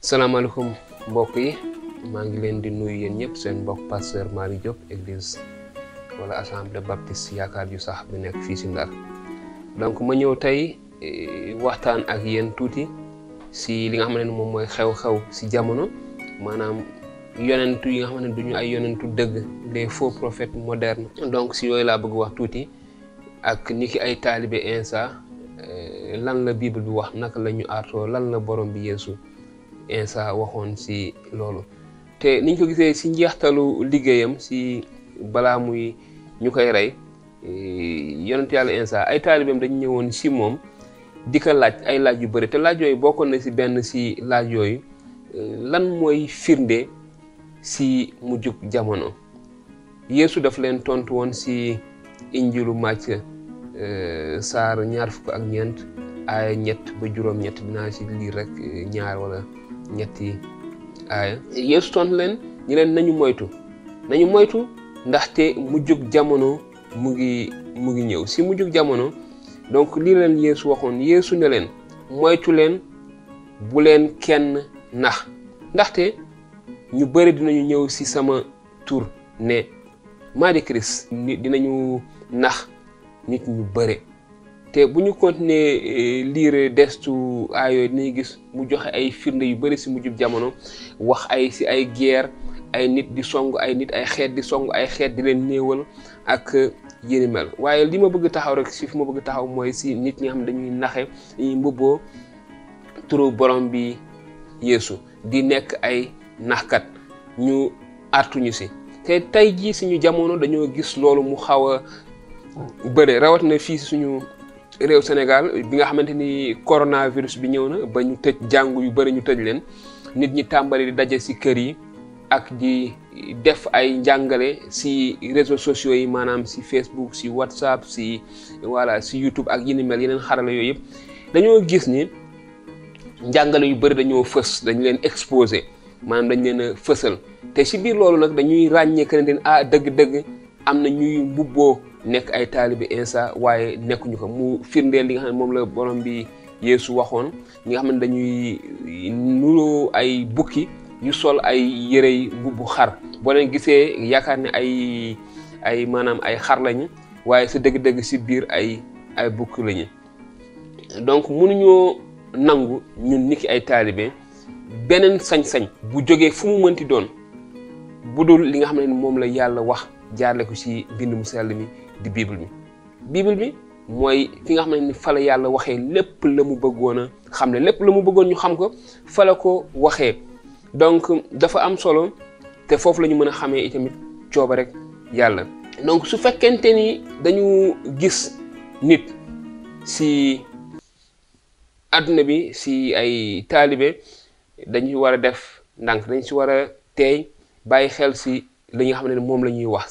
salaamaaleykum mbokk yi maa ngi leen di nuyu yéen ñëpp seen mbokk pasteur Malick Diop église wala assemblée baptiste yaakaarjusax bi nekk fii si Ndar. donc ma ñëw tey waxtaan ak yéen tuuti si li nga xam ne moom mooy xew-xew si jamono maanaam yonentu yi nga xam ne duñu ay yonentu dëgg les faux prophètes modernes. donc si yooyu laa bëgg wax tuuti ak ni ki ay taalibe Insa lan la Bible bi wax naka la ñu aartoo lan la borom bi Yeesu Insa waxoon si loolu te niñ ko gisee si njeextalu liggéeyam si balaa muy ñu koy rey yonent yàlla Insa ay taalibeem dañu ñëwoon si moom di ko laaj ay laaj yu bëri te laaj yooyu bokkoon na si benn si laaj yooyu lan mooy firnde si mujjug jamono. Yeesu daf leen tontu woon si injilu Màcc saar 24 aaya 3 ba juróom-ñett dinaa si lire rek ñaar wala ñetti aaya. Yeesu tontu leen ñu leen nañu moytu ndaxte mujjug jamono mu ngi ñëw si mujjug jamono. donc lii leen Yeesu waxoon Yeesu ne leen moytu leen bu leen kenn nax ndaxte ñu bëri dinañu ñëw si sama tur ne maa di Christ dinañu nax nit ñu bëri te bu ñu continuer lire destu aayooyu dinañu gis mu joxe ay firnde yu bëri si mujjub jamono wax si ay guerre ay nit di song ay nit ay xeet di song ay xeet di leen néewal ak yéni mel. waaye li ma bëgg taxaw rek si fi ma bëgg taxaw mooy si nit ñi nga xam ne dañuy naxe dañuy mbubboo turu borom bi Yeesu di nekk ay naxkat ñu artuñu si te tey jii suñu jamono dañoo gis loolu mu xaw a bëre rawatina fii si suñu réew Sénégal bi nga xamante ni coronavirus bi ñëw na ba ñu tëj jàngu yu bëri ñu tëj leen nit ñi tàmbali di daje si kër yi ak di def ay njàngale si réseaux sociaux yi maanaam si Facebook si WhatsApp si YouTube ak yi ni mel yeneen xarala yooyu yëpp dañoo gis ni njàngale yu bëri dañoo fës dañu leen exposé maanaam dañ leen a fësal te si biir loolu nag dañuy ràññee que ne dëgg-dëgg am na ñuy mbubboo nekk ay taalibe Insa waaye nekkuñu ko mu firndeel li nga xam ne moom la borom bi Yeesu waxoon ñi nga xam ne dañuy nuroo ay bukki yu sol ay yërey mbubbu xar boo leen gisee yaakaar ne ay maanaam ay xar lañu waaye sa dëgg-dëgg si biir ay bukki lañu. donc mënuñoo nangu ñun niki ay taalibe beneen sañ-sañ bu jógee fu mu mënti doon bu dul li nga xam ne moom la yàlla wax jaarle ko si bind mu sell mi di Bible bi mooy fi nga xam ne fa la yàlla waxee lépp la mu bëggoon a xam ne lépp la mu bëggoon ñu xam ko fa la ko waxee. donc dafa am solo te foofu la ñu mën a xamee itamit cooba rek yàlla. donc su fekkente ni dañu gis nit si àdduna bi si ay taalibe dañu war a def ndànk dañ si war a teey bàyyi xel si li nga xam ne moom la ñuy wax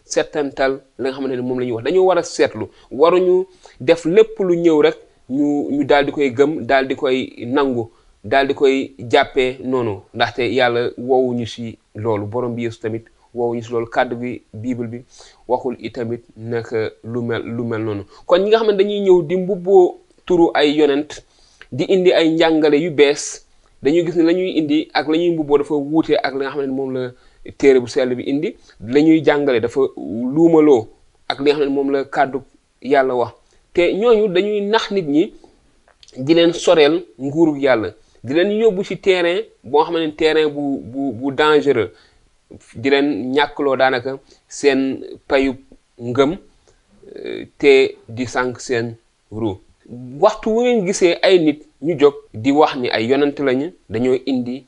seetantal li nga xam ne moom la ñuy wax dañoo war a seetlu waruñu def lépp lu ñëw rek ñu daal di koy gëm daal di koy nangu daal di koy jàppee noonu ndaxte yàlla woowuñu si loolu borom bi Yeesu tamit woowuñu si loolu kàddu bi Bible bi waxul itamit naka lu mel noonu. kon ñi nga xam ne dañuy ñëw di mbubboo turu ay yonent di indi ay njàngale yu bees dañuy gis ne la ñuy indi ak la ñuy mbubboo dafa wuute ak li nga xam ne moom la téere bu sell bi indi la ñuy jàngale dafa luumaloo ak li nga xam ne moom la kàddu yàlla wax te ñooñu dañuy nax nit ñi di leen soreel nguurug yàlla di leen yóbbu ci terrain boo xam ne terrain bu dangereux di leen ñàkkloo daanaka seen payub ngëm te di sànq seen ru waxtu wu ngeen gisee ay nit ñu jóg di wax ni ay yonent lañu dañoo indi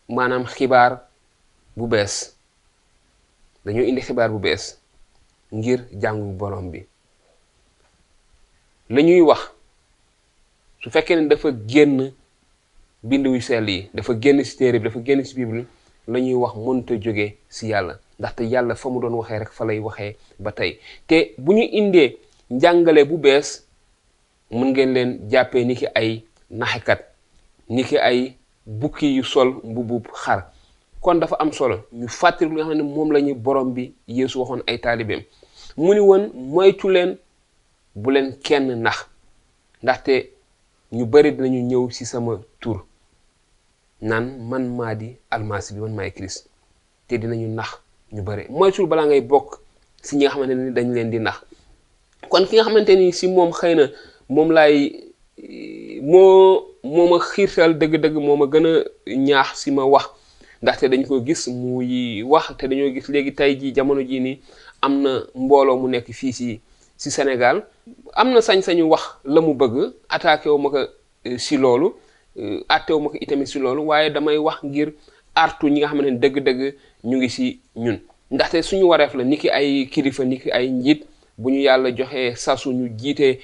maanaam xibaar bu bees ngir jàngu borom bi la ñuy wax su fekkee ne dafa génn bind yu sell yi dafa génn si téere bi dafa génn si Bible la ñuy wax mënut a jóge si yàlla ndaxte yàlla fa mu doon waxee rek fa lay waxee ba tey te bu ñu indee njàngale bu bees mën ngeen leen jàppee ni ki ay naxekat ni ki ay bukki yu sol mbubbub xar. kon dafa am solo ñu fàttali nga xam ne moom la ñu borom bi Yeesu waxoon ay taalibeem mu ni woon moytu leen bu leen kenn nax ndaxte ñu bari dinañu ñëw ci sama tur naan man maa di almasi bi man maay Christ te dinañu nax ñu bare moytul balaa ngay bokk si ñi nga xamante ni dañ leen di nax. kon ki nga xamante ni si moom xëy na moom laay moo ma xiirtal dëgg-dëgg moo ma gën a ñaax si ma wax ndaxte dañ ko gis muy wax te dañoo gis léegi tey ji jamono ji nii am na mbooloo mu nekk fii si Sénégal am na sañ-sañu wax la mu bëgg attaqué wu ma ko si loolu atte wu ma ko itamit si loolu waaye damay wax ngir artu ñi nga xamante ne dëgg-dëgg ñu ngi si ñun ndaxte suñu wareef la niki ay kilifa niki ay njiit bu ñu yàlla joxee sasu ñu jiite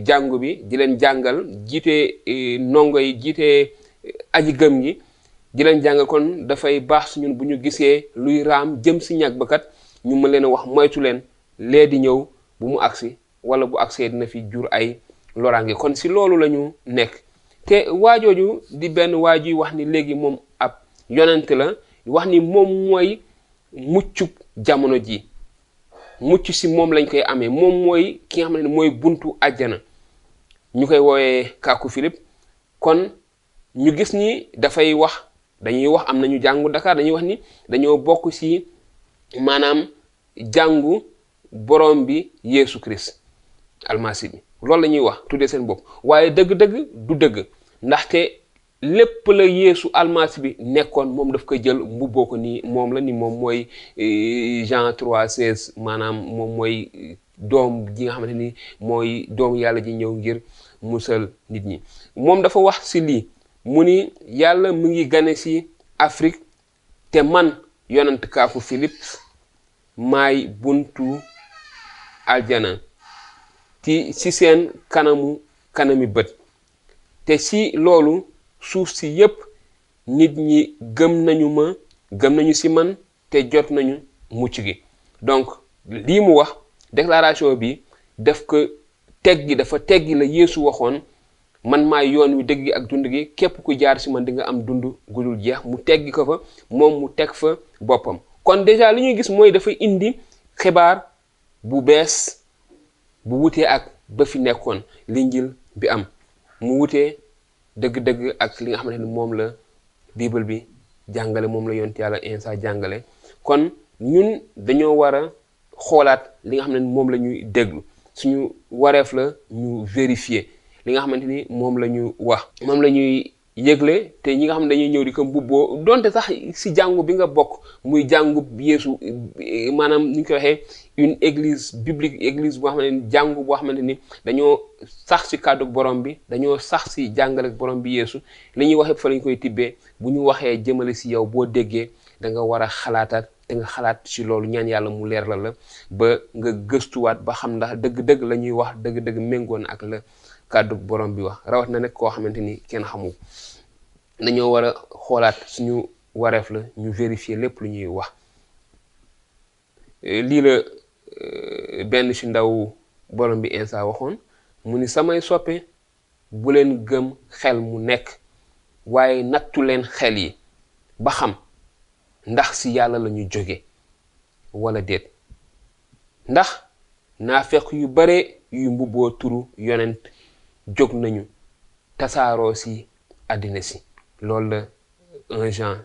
jàngu bi di leen jàngal jiite ndongo yi jiite aji gëm gi di leen jàngal kon dafay baax su ñun bu ñu gisee luy raam jëm si ñag ba kat ñu mën leen a wax moytu leen lee di ñëw bu mu agsi wala bu agsee dina fi jur ay loraange kon si loolu la ñu nekk te waajooju di benn waajuy wax ni léegi moom ab yonent la wax ni moom mooy muccub jamono ji mucc si moom lañ koy amee moom mooy ki nga xam ne mooy buntu àjjana ñu koy woowee Kacou Philippe kon ñu gis ni dafay wax dañuy wax am nañu jàngu Dakar dañuy wax ni dañoo bokk si maanaam jàngu borom bi Yeesu Christ almasi bi loolu la ñuy wax tuddee seen bopp waaye dëgg-dëgg du dëgg ndaxte lépp la Yeesu almasi bi nekkoon moom daf ko jël mbubboo ko ni moom la ni moom mooy Jean 3:16 maanaam moom mooy doom ji nga xamante ni mooy doomu yàlla ji ñëw ngir musal nit ñi moom dafa wax si lii mu ni yàlla mu ngi gane si Afrique te man yonent Kacou Philippe maay buntu aljana ci seen kanami bët te si loolu suuf si yépp nit ñi gëm nañu si man te jot nañu mucc gi donc lii mu wax déclaration bi dafa teggi la Yeesu waxoon man maay yoon wi dëgg gi ak dund gi képp ku jaar si man di nga am dund gudul jeex mu teggi ko fa moom mu teg fa boppam kon déjà li ñuy gis mooy dafa indi xibaar bu bees bu wutee ak ba fi nekkoon linjil bi am mu wutee dëgg-dëgg ak li nga xamante ni moom la bible bi jàngale moom la yonent yàlla Insa jàngale kon ñun dañoo war a xoolaat li nga xam ne moom la ñuy déglu suñu wareef la ñu vérifier li nga xamante ni moom la ñu wax moom la ñuy yëgle te ñi nga xam ne dañuy ñëw di ko mbubboo donte sax si jàngu bi nga bokk muy jàngu Yeesu maanaam ni ñu koy waxee une église biblique église boo xamante ni jàngu boo xamante ni dañoo sax si kàddu borom bi dañoo sax si jàngale borom bi Yeesu li ñuy wax yëpp fa lañ koy tibbee bu ñu waxee jëmale si yow boo déggee da nga war a xalaataat te nga xalaat si loolu ñaan yàlla mu leer la ba nga gëstuwaat ba xam ndax dëgg-dëgg la ñuy wax dëgg-dëgg méngoon ak la kàddu borom bi wax rawat na nag koo xamante ni kenn xamul dañoo war a xoolaat suñu wareef la ñu vérifier lépp lu ñuy wax lii la benn ci ndaw borom bi Insa waxoon mu ni samay soppe bu leen gëm xel mu nekk waaye nattu leen xel yi ba xam ndax si yàlla la ñu jóge wala déet ndax naafeq yu bare yu mbubboo turu yonent jóg nañu tasaaroo si àddina si loolu la 1 Jean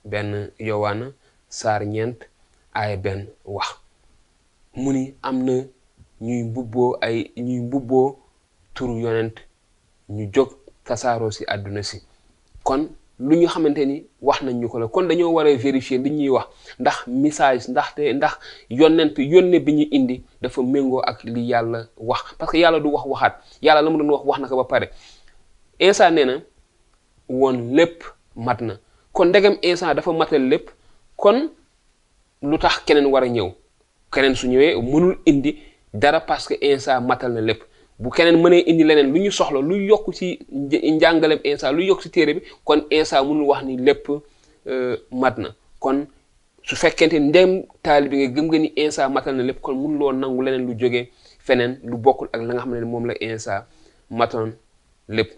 benn Yowaana saar 4 aaya benn wax mu ni am na ñuy mbubboo turu yonent ñu jóg tasaaroo si àdduna si kon lu ñu xamante ni wax nañ ñu ko la kon dañoo war a vérifier li ñuy wax ndax message ndax yónne bi ñu indi dafa méngoo ak li yàlla wax parce que yàlla du waxaat yàlla la mu doon wax na ko ba pare Insa nee na woon lépp mat na kon ndegam Insa dafa matal lépp kon lu tax keneen war a ñëw keneen su ñëwee mënul indi dara parce que Insa matal na lépp bu keneen mënee indi leneen lu ñu soxla lu yokk ci njàngalem Insa lu yokk ci téere bi kon Insa mënul wax ni lépp mat na kon su fekkente ndem taalibe bi nga gëm nga ni Insa matal na lépp kon mënuloo nangu leneen lu jógee feneen lu bokkul ak la nga xam ne moom la Insa matoon lépp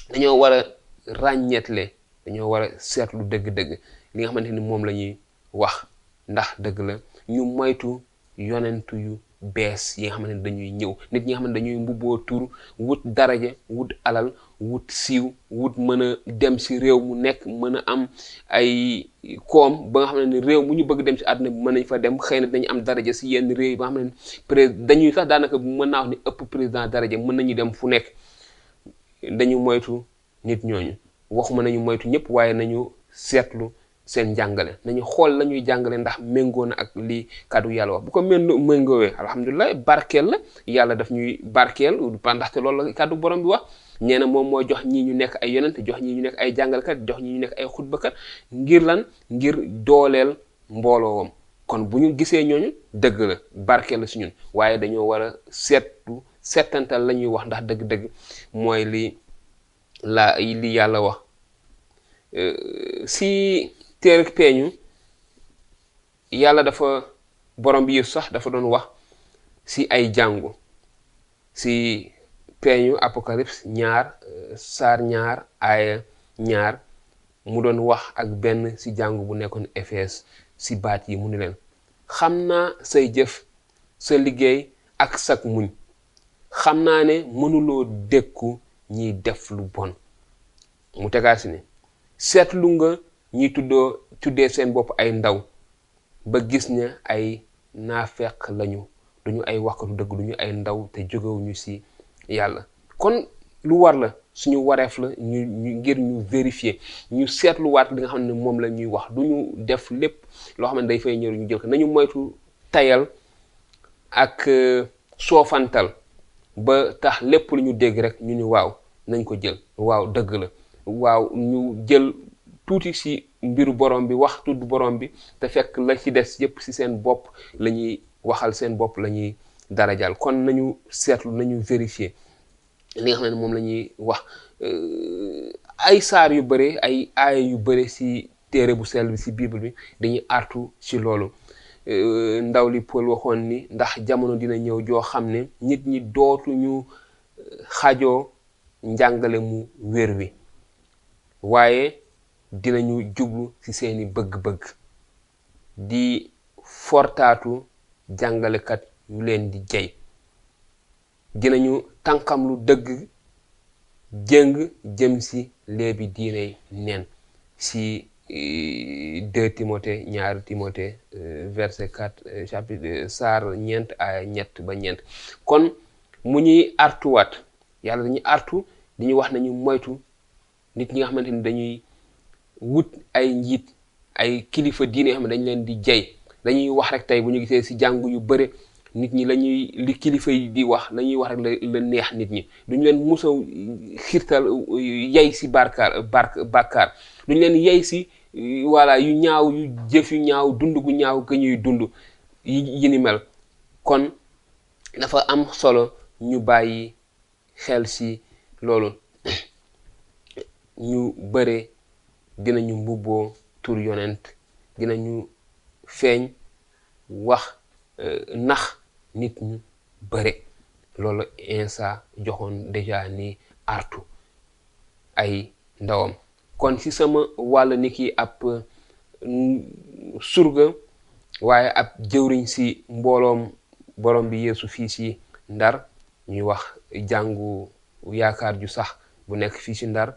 dañoo war a ràññeetle dañoo war a seetlu dëgg-dëgg li nga xamante ni moom la ñuy wax ndax dëgg la ñu moytu yonentu yu bees yi nga xamante ne dañuy ñëw nit ñi nga xamante ne dañuy mbubboo tur wut daraja wut alal wut siiw wut mën a dem si réew mu nekk mën a am ay koom ba nga xam ne réew mu ñu bëgg dem si àdduna bi mën nañ fa dem xëy na dañu am daraja si yenn réew yi ba nga xam ne dañuy sax daanaka mën naa wax ni ëpp président daraja mën nañu dem fu nekk dañu moytu nit ñooñu waxuma nañu moytu ñëpp waaye nañu seetlu seen njàngale nañu xool la ñuy jàngale ndax méngoo na ak li kàddu yàlla wax bu ko méngoowee alhamdulilah barkeel la yàlla daf ñuy barkeel ndaxte loolu la kàddu borom bi wax nee na moom moo jox ñii ñu nekk ay yonent jox ñii ñu nekk ay jàngalkat jox ñii ñu nekk ay xutbakat ngir lan ngir dooleel mbooloowam kon bu ñu gisee ñooñu dëgg la barkeel la si ñun waaye dañoo war a seetantal la ñuy wax ndax dëgg-dëgg mooy li yàlla wax si téere peeñu yàlla dafa borom bi Yeesu sax dafa doon wax si ay jàngu si peeñu apocalypse saar 2 aaya 2 mu doon wax ak benn si jàngu bu nekkoon Efes si baat yi mu ni leen xam naa say jëf sa liggéey ak sak muñ xam naa ne mënuloo dékku ñiy def lu bon mu tegaat si ne seetlu nga ñi tuddee seen bopp ay ndaw ba gis ne ay naafeq lañu duñu ay waxkatu dëgg duñu ay ndaw te jógewuñu si yàlla kon lu war la suñu wareef la ñu ngir ñu vérifier ñu seetluwaat li nga xam ne moom la ñuy wax duñu def lépp loo xam ne day fay ñëw ñu jël ko nañu moytu tayal ak soofantal ba tax lépp lu ñu dégg rek ñu ni waaw nañ ko jël waaw dëgg la waaw ñu jël tuuti si mbiru borom bi wax tudd borom bi te fekk la ci des yépp si seen bopp la ñuy waxal seen bopp la ñuy darajal kon nañu seetlu nañu vérifier li nga xam ne moom la ñuy wax ay saar yu bëre ay aaya yu bëre si téere bu sell bi si bible bi dañuy artu si loolu ndaw li Paul waxoon ni ndax jamono dina ñëw joo xam ne nit ñi dootuñu xajoo njàngale mu wér wi waaye dinañu jublu ci seeni bëgg-bëgg di fortaatu jàngalekat yu leen di jey dinañu tànkam lu dëgg jëng jëm ci léebi diiney neen ci 2 Timothée 2 Timothée verset 4 chapitre saar 4 aya 3 ba 4 kon mu ñuy artuwaat yàlla dañuy artu di ñu wax nañu moytu nit ñi nga xamante ni dañuy wut ay njiit ay kilifa diine yoo xam ne dañ leen di jey dañuy wax rek tey bu ñu gisee si jàngu yu bëre nit ñi li kilifa yi di wax la ñuy wax rek la neex nit ñi duñu leen musa xirtal yey si bàkkaar duñu leen yey si voilà yu ñaaw yu jëf yu ñaaw dund gu ñaaw ga ñuy dund yi ni mel kon dafa am solo ñu bàyyi xel si loolu ñu bëre dinañu mbubboo tur yonent dinañu feeñ wax nax nit ñu bëre loolu Insa joxoon déjà ni artu ay ndawam kon ci sama wàll ni ki ab surga waaye ab jëwriñ ci mbooloom borom bi Yeesu fii ci Ndar ñuy wax jàngu yaakaar ju sax bu nekk fii ci Ndar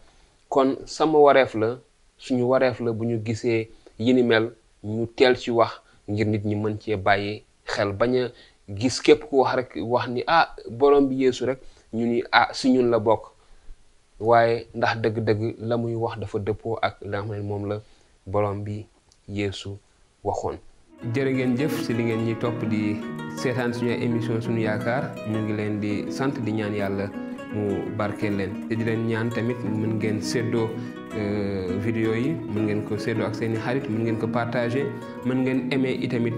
kon sama wareef la suñu wareef la bu ñu gisee yi ni mel ñu teel ci wax ngir nit ñi mën cee bàyyi xel bañ a gis képp ku wax rek wax ni borom bi Yeesu rek ñu ni si ñun la bokk waaye ndax dëgg-dëgg la muy wax dafa dëppoo ak la nga xam ne moom la borom bi Yeesu waxoon. jërë ngeen jëf si li ngeen ñi topp di seetaan suñu émission Sunu Yaakaar ñu ngi leen di sant di ñaan yàlla mu barkeel leen te di leen ñaan tamit mën ngeen séddoo vidéo yi mën ngeen ko séddoo ak seeni xarit mën ngeen ko partager mën ngeen aimer itamit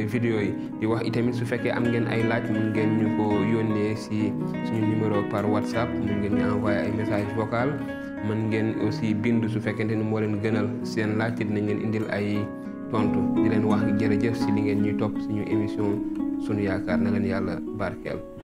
vidéo yi di wax itamit su fekkee am ngeen ay laaj mën ngeen ñu ko yónnee si suñu numéro par WhatsApp mën ngeen ñu envoyer ay message vocal mën ngeen aussi bind su fekkente ni moo leen gënal seen laaj te dinañ leen indil ay tontu di leen wax jërëjëf si li ngeen ñuy topp suñu émission Sunu Yaakaar na leen yàlla barkeel.